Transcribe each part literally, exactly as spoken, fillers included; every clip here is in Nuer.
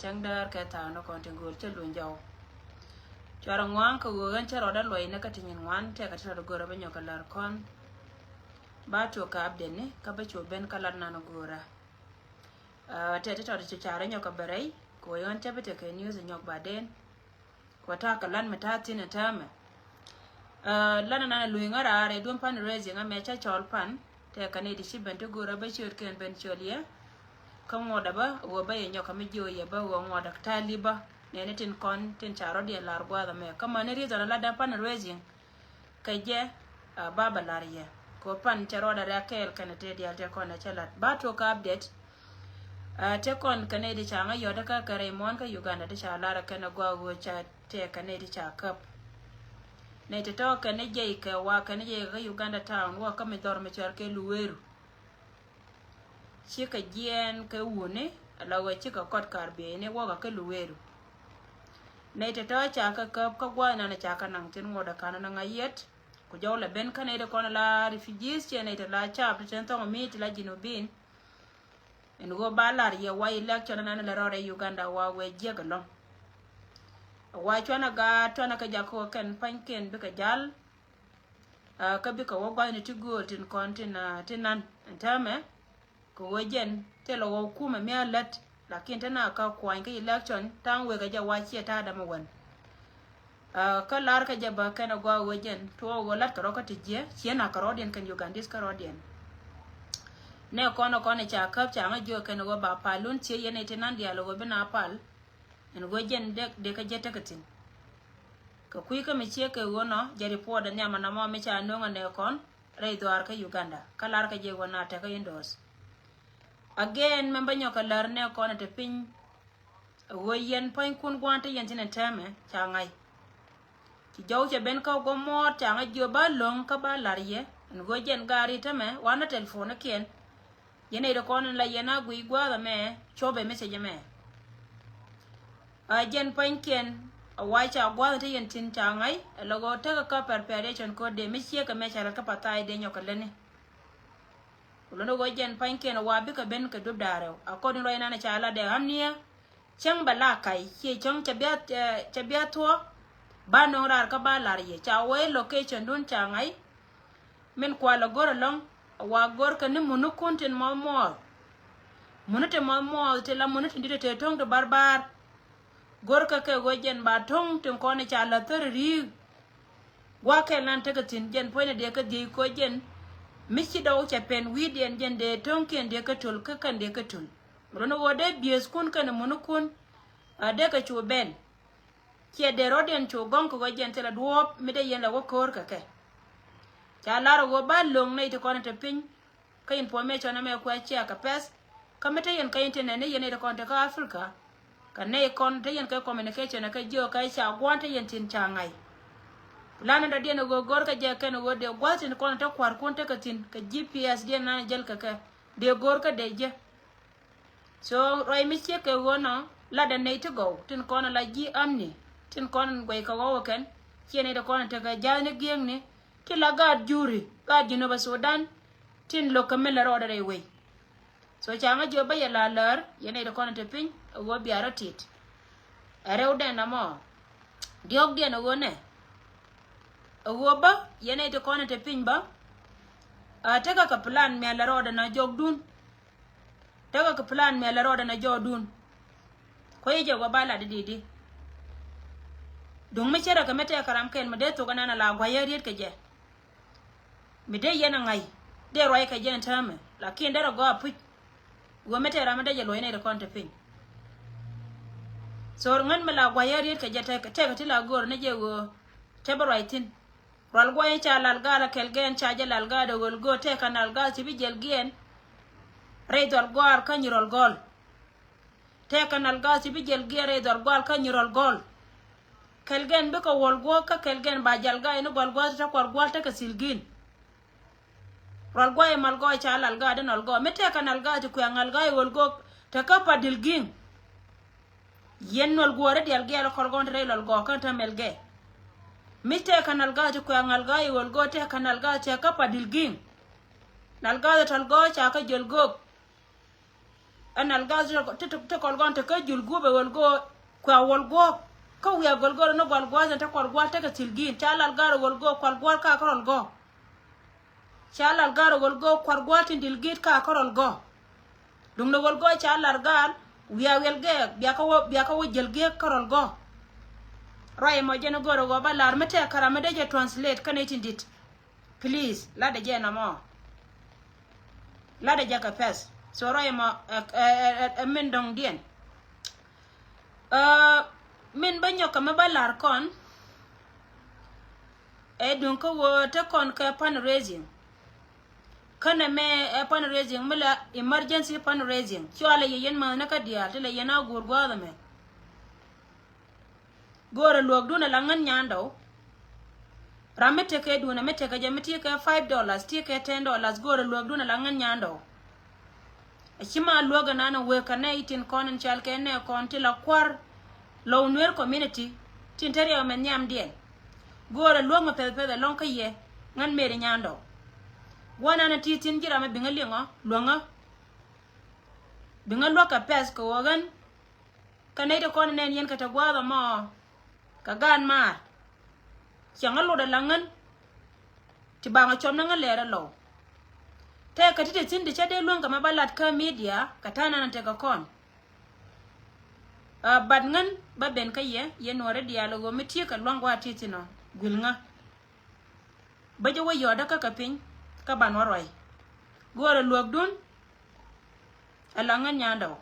Cäŋ däär kɛ tha̱a̱ŋ ni kɔn tin gööl cä luny jɔw. Cuarɛ ŋuan kɛ ɣöö ɣän cä rɔɔdä luɔ̱c ni kä ti nyin ŋuan tɛkɛ ti rɔɔdä göörä bä nyɔk kɛ lär kɔn. Ba tuɔk kɛ update ni kä bä cu ben kä lat nan göörä. Tɛ ti tɔt ti carɛ nyɔk kɛ bɛ rɛy kɛ ɣöö ɣän cä bi tekɛ news nyɔk ba den. Kɛ ta̱a̱ kɛ lat mi ta̱a̱ thin ɛ täämɛ. Lat nan ɛ luny ŋä raar ɛ duɔ̱m pan raising amɛ cä cɔl pan. Tɛkɛ ni ti ci ben ti göörä bä ciöt kɛn ben ciöl yɛ. Kä ŋuɔdä bä ɣöö bä yɛ nyɔk kɛ mi jiö yɛ bä ɣöö ŋuɔdä ta̱a̱ li bä nɛni tin kɔn tin ca rɔ̱diɛn lar gua̱a̱th amɛ kä mäni reason a lat dan pan raising. Kɛ jɛ a ba bä lar yɛ kɛ pan cɛ rɔɔdɛ rɛk kɛɛl kɛnɛ tëë diaal tɛ kɔn ɛ cɛ lat ba tuɔk kɛ update. Tɛ kɔn kɛ nɛy ti ca ŋä yɔt kä kɛ rɛy muɔ̱ɔ̱n kä Uganda ti ca lar kɛn a gɔaa ɣöö ca tɛk kɛ nɛy ti ca käp. Nɛy ti tɔ̱ kɛn ni jiɛc kɛ wa kɛn ni jiɛc kɛ kä Uganda town wä kä mi dhɔr mi cɔal kɛ Luweru. Cikɛ jiɛɛn kɛ wuni ala ɣöö cikɛ kɔt kar bieyni wä kɛ kä Luweru. Nɛy ti tɔ̱ ca kɛ käp kä gua̱a̱th nan ca kɛ naŋ thin ŋuɔ̱t ɛ ka̱n ni ŋa̱c yɛt. Ku jɔw la ben kä nɛy ti kɔn la refugees ciɛ nɛy ti la caap ti tin thɔŋ mi ti la Jinubin. Ɛn ɣöö ba lar yɛ wa election nan la rɔɔdɛ Uganda wa wee jiɛk ɛlɔ̱ŋ. Wa cuanɛ gaat cuanɛ kɛ jak kɛ kɛn pa̱nykiɛn bikɛ jal. Kä bikɛ wä gua̱thni ti gööl tin kɔn tin nan ɛn täämɛ. Kɛ ɣöö jɛn thilɛ ɣɔw kumɛ mi a lät lakin te na ka kuany kä election ta̱a̱ŋ wekɛ jɛ wa ciɛ ta̱a̱ dämɛ wän. Kä lar kä jɛ bä kɛn a gɔaa ɣöö jɛn tuɔɔk ɣöö lat kɛ rɔ kä ti jiɛ ciɛ na kɛ rɔɔdiɛn kɛn Ugandese kä rɔɔdiɛn. Nɛ kɔn a kɔn a ca käp ca ŋä jiök kɛn a ɣöö ba pal lun ciɛ yɛn a ti nan diaal a ɣöö bi na pal. Ɛn ɣöö jɛn dee kä jɛ tekɛ thi̱n. Kɛ kui̱ kä mi ciek kɛ ɣöö nɔ jɛ report a nhiam a nɔmɔ mi ca nöŋ a nɛ kɔn rɛy dhuaar kä Uganda kä lar kä jɛ ɣöö na tekɛ indoors. Again mɛn bä nyɔk kɛ lär nɛ kɔn a te piny. A ɣöö yɛn pua̱nykun gua̱a̱n te yɛn thi̱n ɛn täämɛ ca ŋa̱c. Ci jɔw cɛ ben kä guɔ muɔɔr ca ŋa̱c jiö ba lo̱ŋ kä ba la̱r yɛ ɛn ɣöö jɛn gaari tämɛ wanɛ telephone kiɛn. Yɛn nɛy ti kɔn in la yɛn a guic gua̱a̱th ɛmɛ copɛ message ɛmɛ. A jɛn pa̱nykiɛn a wac ca gua̱a̱th in te yɛn thi̱n ca ŋa̱c ɛ la ɣöö tekɛ kä preparation kä dee mi ciek ɛmɛ ca lät kä pa̱tha̱a̱c dee nyɔk kɛ lätni. Ku lon ɣöö jɛn pa̱nykiɛn a wa bikɛ ben kɛ dup da̱a̱r rɛw a kɔn in ruac nan ca la dee ɣän niɛ. Cäŋ bɛ la ka̱c ciɛ cäŋ cɛ bia thuɔ̱k. Ba nöŋ raar kä ba la̱r yɛ ca wee location dun ca ŋa̱c. Min kual a go̱r ɛlɔ̱ŋ a wa go̱r kɛ ni muni kun tin mɔth muɔɔth. Muni tin mɔth muɔɔth ti la muni tin di̱t te töŋ ti barbar. Go̱r kɛ kɛ ɣöö jɛn ba töŋ tin kɔn ca la thäri ri̱i̱k. Gua̱a̱kɛ lan tekɛ thi̱n jɛn puɔ̱nydɛ dee kä dhiec kɛ ɣöö jɛn mi ci dɔw cɛ pɛn wi̱i̱diɛn jɛn dee töŋkiɛn dee kä töl kä kɛn dee kä töl. Run ɣöö dee biëëthkun kɛnɛ munikun a dee kɛ cu ben. Ciɛ dee rɔ̱diɛn cu gɔ̱ŋ kɛ ɣöö jɛn thilɛ duɔ̱ɔ̱p mi dee yɛn lɛ wä ko̱o̱r kɛ kɛ. Ca lar ɣöö ba lo̱ŋ nɛy ti kɔn te piny. Kä information ɛmɛ kuɛ ciɛ kɛ pɛth. Kä mi te yɛn kä internet ni yɛn nɛy ti kɔn te kä Africa. Kä nɛy kɔn te yɛn kä communication kä jiö kä ca gua̱n te yɛn tin ca ŋa̱c. Plan in dɔ̱diɛn ɛ ɣöö go̱o̱r kä jɛ kɛn ɛ ɣöö dee gua̱th tin kɔn te kua̱rkun te kɛ thi̱n kɛ G P S diɛn nan jäl kɛ kɛ dee go̱o̱r kä dee jɛ. So ruac mi ciek kɛ ɣöö nɔ latdɛ nɛy ti gɔw tin kɔn la ji̱ amni tin kɔn guɛc kɛ ɣɔw kɛn. Ciɛ nɛy ti kɔn tekɛ ja̱thni gi̱eŋni ti la gaat juri gaat Jinub Sudan. Tin lo̱k kɛ mi la rɔɔdɛ rɛy wec. So ca ŋä jiɔ bä yɛ la lär yɛ nɛy ti kɔn te piny ɛ ɣöö bia rɔ tit. Ɛ rɛw dɛn amɔ diɔ̱k diɛn ɛ ɣöö nɛ ɛ ɣöö bä yɛ nɛy ti kɔn te piny bä. Ɛ tekɛ kɛ plan miɛl la rɔɔdɛ na jɔkdun. Tekɛ kɛ plan miɛl la rɔɔdɛ na jɔkdun. Kuɛ jɛ wä ba la di di di. Duŋ mi cärɛ kɛ mi tɛk kɛ ram kɛl mi dee thok ɛnɛn ala guayä riet kɛ jɛ. Mi dee yɛn a ŋa̱c dee ruac kɛ jɛn täämɛ lakin derɛ gɔaa puc. Ɣöö mi tɛk ram mi dee jɛ luɔ̱c nɛy ti kɔn te piny. So ŋän mi la guayä riet kɛ jɛ tɛk tɛk ti la go̱o̱r ni jɛ ɣöö tɛ bä ruac thi̱n. Rual guayä ca lal gaal a kɛl gɛn ca jɛ lal gaal dee ɣöl go̱o̱r tɛk kɛ nal gaal ci bi jɛl giɛn. Rɛy dhɔl gɔaar kä nyi rual gɔl. Tɛk kɛ nal ga̱a̱th ci bi jɛl giɛɛr rɛy dhɔl gual kä nyi rɔl gɔl. Kɛl gɛn bikɛ wuɔl guɔ̱k kä kɛl gɛn ba jal ga̱a̱c ni gɔl gua̱a̱th te kual gua̱a̱th tekɛ thil gi̱n. Rɔl gua̱a̱c mal gɔɔy ca lal ga̱a̱c di nɔl gɔɔy mi tɛk kɛ nal ga̱a̱th ci kuɛ ŋal ga̱a̱c ɣöl gɔɔk. Te kä pa dil gi̱ŋ. Yɛn nɔl guɔ̱ɔ̱r i̱ dial giɛɛl kɔl gɔn te rɛy lɔl gɔɔk kä te mɛl gɛɛ. Mi tɛk kɛ nal ga̱a̱th ci kuɛ ŋal ga̱a̱c ɣöl gɔɔk tɛk kɛ nal ga̱a̱th tɛk kä pa dil gi̱ŋ. Nal ga̱a̱th tɔl gɔɔk ca kä jɛl gɔɔk. Ɛn Lalgaar ti, ti, ti kɔl gɔn te kä jul guupɛ wäl go̱o̱r kua wäl guɔ̱ɔ̱k. Kä wiaa wäl go̱o̱r ni gual gua̱a̱th ɛn te kɔl gua̱a̱th tekɛ thil gi̱i̱n ca Lalgaar wäl go̱o̱r kual gua̱a̱th ka kärɔl gɔ̱. Ca Lalgaar wäl go̱o̱r kual gua̱a̱th tin dil gi̱i̱t ka kärɔl gɔ̱. Duŋdɛ wäl gɔ̱ ca Lalgaar wiaa wiɛl gɛɛk biakä wä, biakä wä jäl gi̱eek kärɔl gɔ̱. Ruac ɛmɔ jɛn go̱o̱r ɛ ɣɔɔ ba lar mi tɛk kära mi dee jɛ translate kä nɛy tin di̱t. Please, latdɛ jɛ nɔmɔ. Latdɛ jɛ kɛ pɛth. So ruac ɛmɔ ɛ, ɛ, ɛ, ɛ min dɔ̱ŋdiɛn. Ɛ, min bä nyɔk kɛ mi bä la̱r kɔn. Ɛ duŋ kä wä te kɔn kɛ fundraising. Kä nɛmɛ ɛ fundraising mi la emergency fundraising. Cua lɛ yɛ yɛn mäthni kä diaal ti lɛ yɛn a guur gua̱a̱th ɛmɛ. Go̱o̱rɛ luäkdun ala ŋän nyandɔw. Ram mi tekɛ duun ɛ mi tekɛ jɛ mi ti kɛ five dollars, ti kɛ ten dollars, go̱o̱rɛ luäkdun ala ŋän nyandɔw. Ɛ ci ma luäk ɛnan ɛ wëë kɛ nɛy tin kɔn in cal kɛ nɛ kɔn ti la kua̱r Lɔw Nuer community tin te riɛw mɛ nhiamdiɛn. Go̱o̱rɛ luäk mɛ pɛth pɛth ɛlɔ̱ŋ kä yɛ ŋän meri nyandɔw. Gua̱nan ɛ ti thi̱n ji̱ ram ɛ biŋä liŋɔ luäŋä. Biŋä luäk kɛ pɛth kɛ ɣöö ɣän Kä nɛy ti kɔn nɛn yɛn kɛ te gua̱a̱th ɛmɔ kɛ gaat maar. Cäŋ a lot ala ŋän ti baŋ a cuɔm ni ŋän lɛɛr a Lɔw. Tɛkɛ ti te thi̱n ti cä dee luäŋ kɛ mɛ ba lat kä media kɛ ta̱a̱ nan a tekɛ kɔn. Ɛ, but ŋän bä ben kä yɛ, yɛ nuɔ̱ɔ̱ri diaal ɛ ɣöö mi ti̱i̱ kɛ lua̱ŋ gua̱a̱th ti thi̱n ɔ guil ŋä. Bä jɛ wä yɔɔdä kä kɛ piny kä ban wä ruac. Go̱o̱rɛ luäkdun. Ɛ la ŋän nyandɛ wä.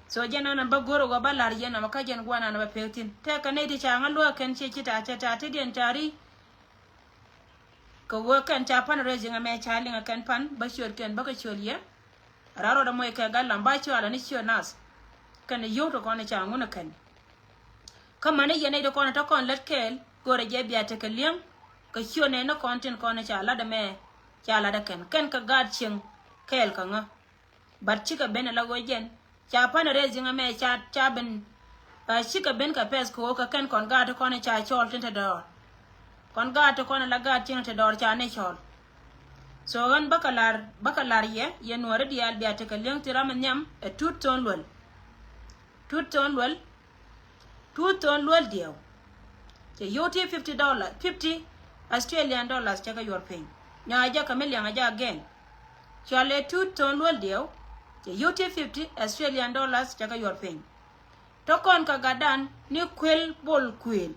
So jɛn ɛn bä go̱o̱rɛ wä bä lar yɛn ɛmɔ kä jɛn guanan bä pek thi̱n. Tɛkɛ nɛy ti ca ŋä luäk kɛn ciɛ ci ta̱a̱ cɛ ta̱a̱ ti diɛn ca ri. Kɛ wä kɛn ca pan raising ɛmɛ ca liŋ ɛ kɛn pan bä ciöt kɛn bä kɛ ciöl yɛ. Ɛ ran rɔɔdɛ moc kɛ gat lam ba cɔalɛ ni ciöt nath. Kɛn yio̱w ti kɔn ca ŋun ɛ kɛn. Kä mäni yɛn nɛy ti kɔn ɛ te kɔn lät kɛɛl go̱o̱rɛ jɛ bia tekɛ li̱eŋ. Kɛ ciöt nɛy ni kɔn tin kɔn ca lat ɛmɛ ca lat ɛ kɛn kɛn kɛ gaat cieŋ kɛɛl kɛ ŋä. But cikɛ ben ala ɣöö jɛn ca pan raising ɛmɛ ca, ca ben. Ɛ, cikɛ ben kɛ pɛth kɛ ɣöö kɛ kɛn kɔn gaat ti kɔn ca cɔɔl tin te dɔɔr. Kɔn gaat ti kɔn ala gaat cieŋ te dɔɔr ca ni cɔɔl. So ɣän bä kɛ lar, bä kɛ lar yɛ, yɛ nuɔ̱ɔ̱ri diaal bia tekɛ li̱eŋ ti ram ɛ nhiam ɛ Tut Thon Luel. Tut Thon Luel. Tut Thon Luel diɛw. Cɛ yio̱w ti fifty dollar, fifty Australian dollars cɛ kɛ yuɔr piny. Nyɔa jɛ kɛ mi liɛŋ a jɛ again. Cɔalɛ Tut Thon Luel diɛw. Cɛ yio̱w ti fifty Australian dollars cɛ kɛ yuɔr piny. Tɔ kɔn kɛ gatdan ni Kuel Bol Kuel.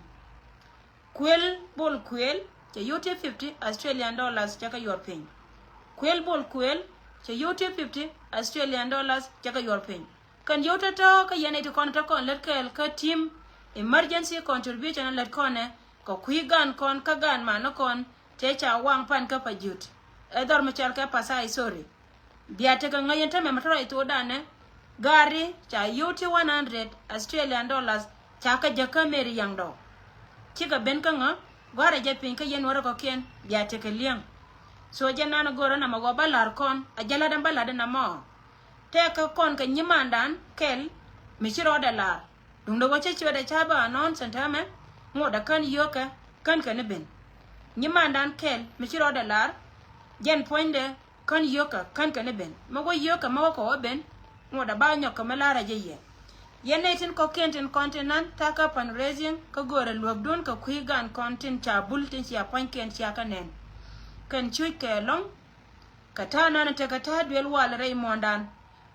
Kuel Bol Kuel cɛ yio̱w ti fifty Australian dollars cɛ kɛ yuɔr piny. Kuel Bol Kuel cɛ yio̱w ti fifty Australian dollars cɛ kɛ yuɔr piny. Kɛn yio̱w tɔ̱tɔ̱ kä yɛn ɛ ti kɔn tɔ̱ kɔn lät kɛɛl kä team emergency contribution lät kɔnɛ kɛ kui̱ gan kɔn kä gan manä kɔn tëë ca waŋ pan kä Pajut. Ɛ dhɔr mi cɔal kɛ Pasai, sorry. Bia tekɛ ŋäc ɛn tämɛ mɛ tɔrɔ i thokdanɛ. Gari ca yio̱w ti one hundred Australian dollars ca kä jäkä meri yaŋdɔ. Cikɛ ben kä ŋä gua̱rɛ jɛ piny kä yɛn wärä kɔkiɛn bia tekɛ li̱eŋ. So jɛ nan go̱rä namɛ ɣɔw bä la̱r kɔn a jɛ la̱t ɛn bä la̱t ɛn amɔ. Tɛkɛ kɔn kɛ nyimandan kɛl mi ci rɔɔdɛ la̱r. Duundɛ wä cä ciötdɛ ca bä announce ɛn täämɛ ŋotdɛ kän yio̱o̱kɛ kän kɛ ni ben. Nyimandan kɛl mi ci rɔɔdɛ la̱r. Jɛn puɔ̱nydɛ kän yio̱o̱kɛ kän kɛ ni ben. Mi wä yio̱o̱kɛ mi wä kɛ wä ben ŋotdɛ ba nyɔk kɛ mi la̱rä jɛ yɛ. Yɛn nɛy tin kɔ̱kiɛn tin kɔn tin nan thakä fundraising kä göörɛ luäkdun kɛ kui̱ gan kɔn tin ca bul tin cia pua̱nykiɛn cia kä nɛn. Kɛn cuc kɛ lɔ̱ŋ. Kɛ ta̱a̱ nanɛ tekɛ ta̱a̱ duel wal rɛy muɔ̱ɔ̱ndan.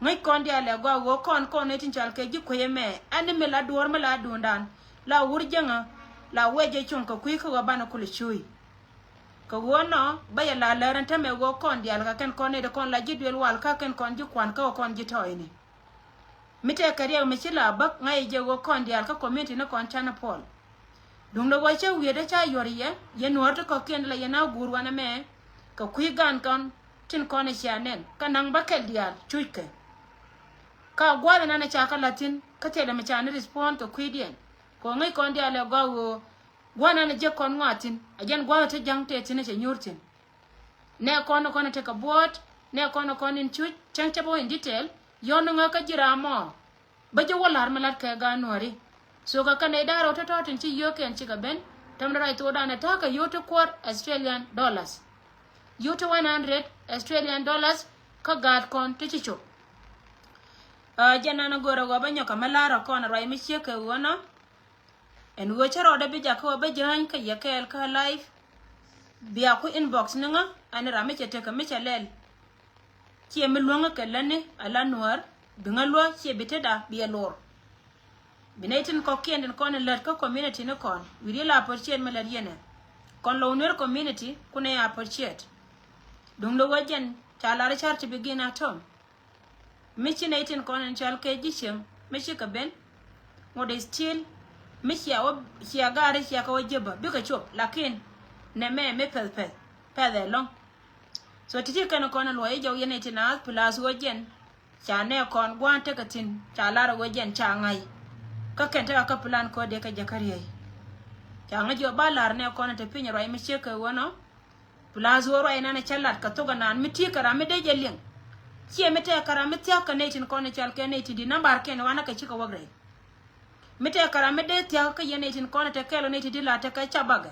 Ŋäc kɔn diaal ɛ gɔaa ɣöö kɔn kɔn nɛy tin cɔal kɛ ji̱ kuec ɛmɛ ɛn ni mi la duɔ̱ɔ̱r mi la duundan la wur jiäŋä la wec jɛ cuŋ kɛ kui̱ kä ɣöö banɛ kulɛ cuuc. Kɛ ɣöö nɔ bä yɛ la lär ɛn tämɛ ɣöö kɔn diaal kɛ kɛn kɔn nɛy ti kɔn la ji̱ duel wal kä kɛn kɔn ji̱ kuan kä ɣöö kɔn ji̱ tɔɔyni. Mi tɛkɛ riɛk mi ci la bäk ŋa̱c jɛ ɣöö kɔn diaal kä community ni kɔn canɛ puɔl. Duundɛ ɣöö cä wi̱i̱dä ca yuɔr yɛ yɛ nuɔ̱ɔ̱r ti kɔ̱kiɛn la yɛn a guur wanɛ mɛ. Kɛ kui̱ gan kɔn tin kɔn ɛ cia nɛn kä naŋ bä kɛl diaal cuckɛ. Ka gua̱a̱th ɛnan ɛ ca kä la̱thi̱n kä thilɛ mi ca ni respond kɛ kui̱diɛn. Kɛ ɣöö ŋäc kɔn diaal ɛ gɔaa ɣöö gua̱a̱th ɛnan ɛ jek kɔn ŋɔaathi̱n a jɛn gua̱a̱th ɛ te ja̱ŋ tëë thi̱n ɛ cɛ nyuur thi̱n. Nɛ kɔn kɔn tekɛ buɔ̱ɔ̱t nɛ kɔn kɔn in cuc cäŋ cä bä in detail. Yɔn ŋä kä ji̱ ram mɔ bä ji̱ wä la̱r mi la̱t kɛ gaan nuääri. So kɛ kɛn nɛy da̱r rɛw tɔ̱tɔ̱ tin ci yio̱o̱kɛn cikɛ ben. Tämdɛ ruac thokdan ɛ ta̱a̱ kɛ yio̱w ti kuɔr Australian dollars. Yio̱w ti one hundred Australian dollars kä gaat kɔn ti ci cop. Aa, jɛn nan a gör a ɣöö bä nyɔk kɛ mi la̱r ɔ kɔn ruac mi ciek kɛ ɣöö nɔ. Ɛn ɣöö cä rɔɔdɛ bi jakä ɣöö bä jäny kä yɛ kɛɛl kä live. Bia ku inbox ni ŋä ɛn ram mi cɛ tekɛ mi cɛ lɛl. Ciɛ mi luäŋä kɛ lätni a la nuäär bi ŋä luä ciɛ bi tetda bi ɛ lor. Bi nɛy tin kɔ̱kiɛn tin kɔn in lät kä community ni kɔn wi̱i̱ riel a appreciate mi lät yɛnɛ. Kɔn lo̱w nuer community kunɛ appreciate. Duŋdɛ wä jɛn ca lar i̱ car ti bi gin a tɔm. Mi ci nɛy tin kɔn in cɔal kɛ ji̱ cieŋ mi ci kɛ ben. Ŋot is still mi cia wä cia gaari cia kɛ wä jiäbä bikɛ cop lakin nɛ mɛ mi pɛth pɛth pɛth ɛlɔ̱ŋ. So ti̱ti̱ kɛn kɔn in luɔc i̱ jɔw yɛn nɛy tin naath plus wä jɛn. Ca nɛ kɔn gua̱a̱n tekɛ thi̱n ca lar wä jɛn ca ŋa̱c. Kä kɛn tekɛ kä plan kɔdɛ kɛ jɛ kä riey. Ca ŋäc jɔw ba lar nɛ kɔn in te piny ruac mi ciek kɛ wä nɔ. Plus wä ruac nan cä lat kɛ thok anan mi ti kɛ ram mi dee jɛ liŋ. Ciɛ mi tɛk kɛ ram mi thiak kɛ nɛy tin kɔn cɔal kɛ nɛy ti di nambar kɛn wanɛ kɛ cikɛ wäk rɛy. Mi tɛk kɛ ram mi dee thiak kä yɛn nɛy tin kɔn te kɛl nɛy ti di la tekɛ ca bakɛ.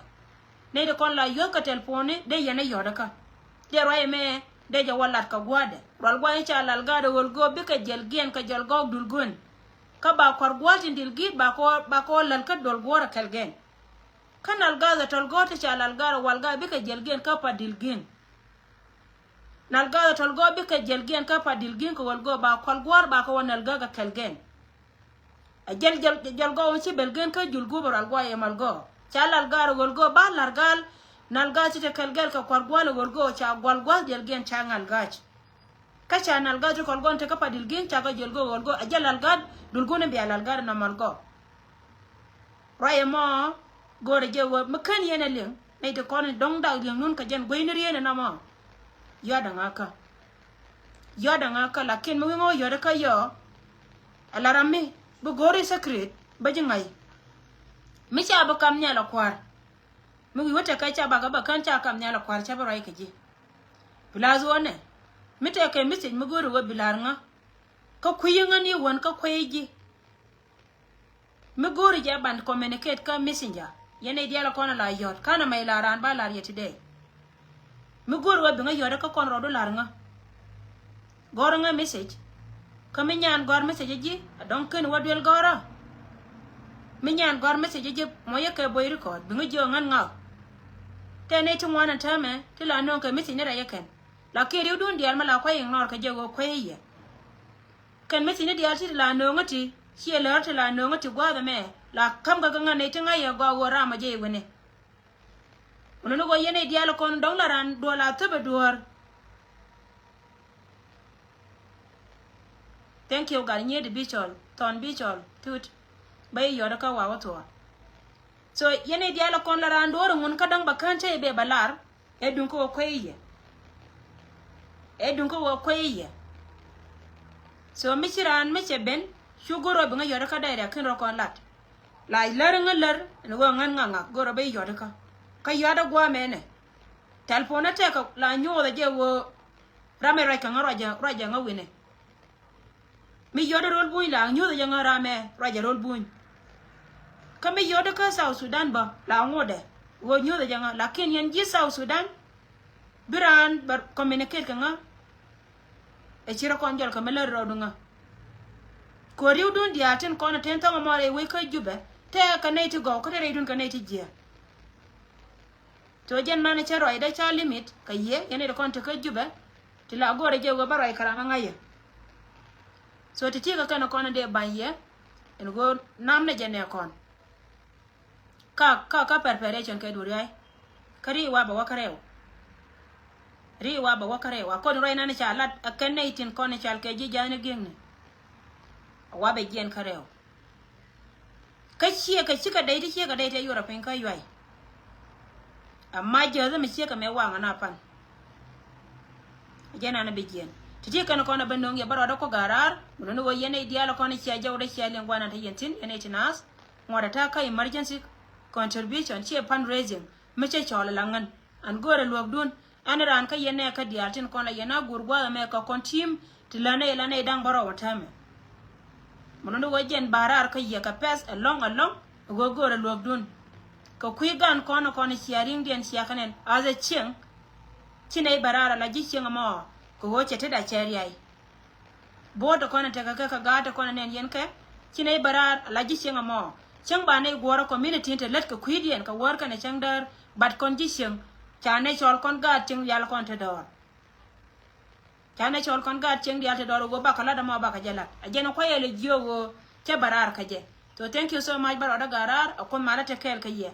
Nɛy ti kɔn la yuɔth kɛ tɛlponi dee yɛn ɛ yɔt kä. Dee ruac mɛ dee jɛ wä lat kɛ gua̱dɛ rual gua̱dɛ ca lal ga̱dɛ ɣöl go̱o̱p bikɛ jɛl giɛn kɛ jɔl gɔɔk dul guän. Kä ba kuar gua̱l tin dil gi̱i̱t ba kɔ ba kɔ lal kä dol guɔ̱rɛ kɛl gɛn. Kä nal gath ɛ tɔl gɔ̱r ti ca lal gath ɛ wal gath bikɛ jiɛl giɛn kä pa dil giɛn. Nal gath ɛ tɔl gɔ̱r bikɛ jiɛl giɛn kä pa dil giɛn kɛ wäl gɔ̱r ba kual gua̱r ba kɛ wä nal gath ɛ kɛl gɛn. Ɛ jiɛl jiɛl jiɛl gɔ̱r wä ci bɛl gɛn kä jul gup ɛ rual gua̱r yɛ mal gɔ̱r ca lal gath ɛ wäl gɔ̱r ba lar gal. Nal gath ti te kɛl gɛl kɛ kual gua̱r ɛ wäl gɔ̱r ca gual gua̱r jiɛl giɛn ca ŋal gath. Kä ca nal gat ti kɔl gɔn te kä pa dil gi̱n ca kä jɔl gɔ ɣɔl gɔ a jɛ lal gat dul gun in bia lal gat in a mal gɔ. Ruac ɛmɔ go̱o̱rɛ jɛ wä mi kän yɛn ɛ liŋ nɛy ti kɔn in dɔ̱ŋ dak liŋ nun kɛ jɛn gueyni rieen in a mɔ. Yɔt ɛŋa kä yɔt ɛŋa kä lakin mi wi̱ŋ ɣä yɔt kä yɔ. Ɛ la ram mi bi go̱o̱ri secret bä ji̱ ŋa̱c. Mi ca bi kam nhial a kua̱r. Mi wi̱i̱ wä tekɛ ca bakä bä kän ca kam nhial a kua̱r ca bi ruac kɛ ji̱. Plus wä nɛ mi tekɛ message mi go̱o̱ri wä bi la̱r ŋä. Kä kui̱ ŋän i̱ wän kä kui̱ ji̱. Mi go̱o̱ri jɛ ban communicate kä messenger yɛn i̱ diaal kɔn a la yɔ̱t ka̱n a mɛy la raan ba la̱r yɛ today. Mi go̱o̱ri wä bi ŋä yɔ̱t kä kɔn rɔɔdu la̱r ŋä. Gɔ̱r ŋä message. Kä mi nyan gɔ̱r message ji̱ a dɔ̱ŋ ken wä duel gɔ̱rä. Mi nyan gɔ̱r message ji̱ mɔ yɛ kɛ boy record bi ŋä jiök ŋän ŋa̱k. Tɛ nɛy ti ŋuan ɛn täämɛ ti la nööŋ kɛ message ni rɛy ɛ kɛn. Lakin riwdun diaal mi la kuay ignore kɛ jɛ ɣöö kuay i̱ yɛ. Kɛn message ni diaal ti ti la nööŋä ti ciɛ lär ti la nööŋä ti gua̱a̱th ɛmɛ la ka̱m kɛ kɛ ŋän nɛy ti ŋa̱c yɛ gɔaa ɣöö ram ɔ jɛ i̱ wi̱ni. Wun ni ɣöö yɛn i̱ diaal kɔn dɔ̱ŋ la ran duɔl a thäp ɛ duɔ̱ɔ̱r. Thank you gat nyiet bi cɔl thɔn bi cɔl thut. Bä i̱ yɔt kä wa wä thuɔɔr. So yɛn i̱ diaal kɔn la raan duɔ̱ɔ̱r ŋun kä däŋ bä kään cä i̱ bɛ bä lar. Ɛ duŋ kä wä kuey yɛ. Ɛ duŋ kä wä kuey yɛ. So mi ci raan mi cɛ ben cu go̱r rɔ bi ŋä yɔt kä dɛy rɛk kin rɔ kɔn lat. La lär ŋä lär ɛn ɣöö ŋän ŋaŋak go̱r rɔ bä i̱ yɔt kä. Kä yɔt ɛ gua̱a̱mɛ nɛ. Tɛlpon ɛ tɛk la nyuɔth ɛ jɛ ɣöö ram ɛ ruac kɛ ŋä ruac ɛ ŋä wi̱nɛ. Mi yɔt ɛ rol buny la nyuɔth ɛ jɛ ŋä ram ɛ ruac ɛ rol buny. Kä mi yɔt kä South Sudan bä la ŋot ɛ ɣöö nyuɔth ɛ jɛ ŋä lakin yɛn ji̱ South Sudan. Bi raan bä communicate kɛ ŋä. Ɛ ci rɔ kɔn jɔl kɛ mi lär rɔɔdu ŋä. Kɛ riwdun diaal tin kɔn ɛ ten thɔŋ ɛmɔ rɛy wec kä Jubɛ tɛɛk kɛ nɛy ti gɔw kä te rɛydun kɛ nɛy ti jiɛɛk. Tho jɛn man cä ruacdä ca limit kɛ yiëë yɛn i̱ ti kɔn tekä Jubɛ. Ti la go̱o̱rɛ jɛ ɣöö bä ruac kɛ ram ɛ ŋa̱cä. So ti ti̱i̱ kɛ kɛn kɔn in dee ba̱ny yɛ ɛn ɣöö nam nɛ jɛ nɛ kɔn. Ka ka ka preparation kɛ duɔ̱r ya̱c. Kä ri wa bɛ wä kä rɛw. Ri wa bɛ wä kä rɛw a kɔn ruac nan ca lat a kɛn nɛ i̱ tin kɔn in cal kɛ ji̱ ja̱a̱n i̱ gi̱eŋni. A wa bɛ jiɛn kä rɛw. Kä ciekɛ cikɛ dɛy ti ciekɛ dɛy ti a yuɔrɛ piny kä yuay. A mac jɛ ɣä mi ciekɛ mɛ waŋ ana pan. Jɛ nan bi jiɛn ti ti kɛn kɔn a bä no̱ŋ yɛ bä rɔɔdä kɔ ga̱ra̱a̱r. Mun ni wä yɛn ɛ diaal kɔn cia jɔw dee cia liŋ guanan te yɛn thin yɛn ɛ ti naath. Ŋuɔ̱t a ta̱a̱ kä emergency contribution ciɛ fundraising mi cɛ cɔɔl a laŋ ŋän an go̱o̱rɛ luäkdun. Ɛn raan kä yɛn nɛ kä diaal tin kɔn la yɛn a guur gua̱a̱th ɛmɛ kɛ kɔn ti̱i̱m ti länɛ yɛ länɛ yɛ da̱ŋ bä rɔw ɛ täämɛ. Mɛ lundä wä jɛn ba̱a̱ raar kä yɛ kɛ pɛth ɛlɔ̱ŋ ɛlɔ̱ŋ ɛ ɣöö go̱o̱rɛ luäkdun. Kɛ kui̱ gan kɔn ɛ kɔn cia ri̱ŋdiɛn cia kɛ nɛn ath ɛ cieŋ. Ci nɛy bɛ raar ala ji̱ cieŋ ɛmɔ kɛ ɣöö cɛ tetda cɛ riay. Bo̱o̱t kɔn tekɛ kɛ, kɛ gaat kɔn nɛn yɛn kɛ. Ci nɛy bä raar ala ji̱ cieŋ ɛmɔ. Cieŋ ba nɛy guɔ̱ɔ̱rä community in te lät kɛ kui̱diɛn kɛ wäär kɛnɛ cäŋ däär. But kɔn ji̱ cieŋ ca nɛy cɔl kɔn gaat cieŋ diaal kɔn te dɔɔr. Ca nɛy cɔl kɔn gaat cieŋ diaal te dɔɔr ɣöö bakɛ lat ɛmɔ bakɛ jɛ lat. A jɛn kuayɛ lɛ jiök ɣöö cɛ bä raar kä jɛ. So thank you so much, bä rɔɔdä gaat raar, a Kuoth malä te kɛɛl kä yɛ.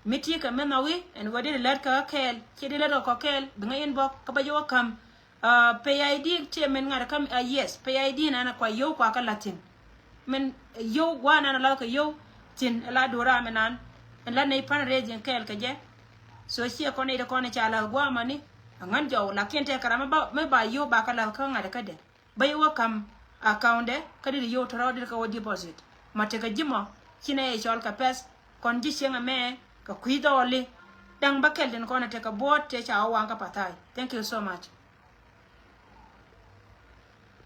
Mi ti kɛ mi nhɔki ɛn ɣöö di lät kä kɛɛl, ci di lät kä kɛɛl, bi ŋäc inbox kä bä jiök kä ka̱m. Uh, pay I D ti min ŋa̱t kä, uh, yes, pay I D nan kua yio̱w kua kä la̱th thi̱n. Min yio̱w gua̱a̱ nan la kɛ yio̱w thi̱n la duɔ̱ɔ̱r ram nan. Ɛn la nɛy fundraising kɛɛl kɛ jɛ. So ciɛ kɔn nɛy ti kɔn ca la̱th gua̱a̱ mani. Aŋän jɔw, lakin tëë kɛ ram mi ba, mi ba yio̱w ba kɛ la̱th kä ŋa̱t kädɛ. Bä yio̱w kä ka̱m account dɛ, kä dit yio̱w tɔrɔ dit kɛ wä deposit. Ma tekɛ ji̱ mɔ, ci nɛy cɔl kɛ pɛth, kɔn ji̱ cieŋ ɛmɛ, kɛ kui̱ dhɔɔli. Da̱ŋ bä kɛl tin kɔn tekɛ buɔ̱ɔ̱t tëë ca wä waŋ kä pa̱tha̱a̱c. Thank you so much.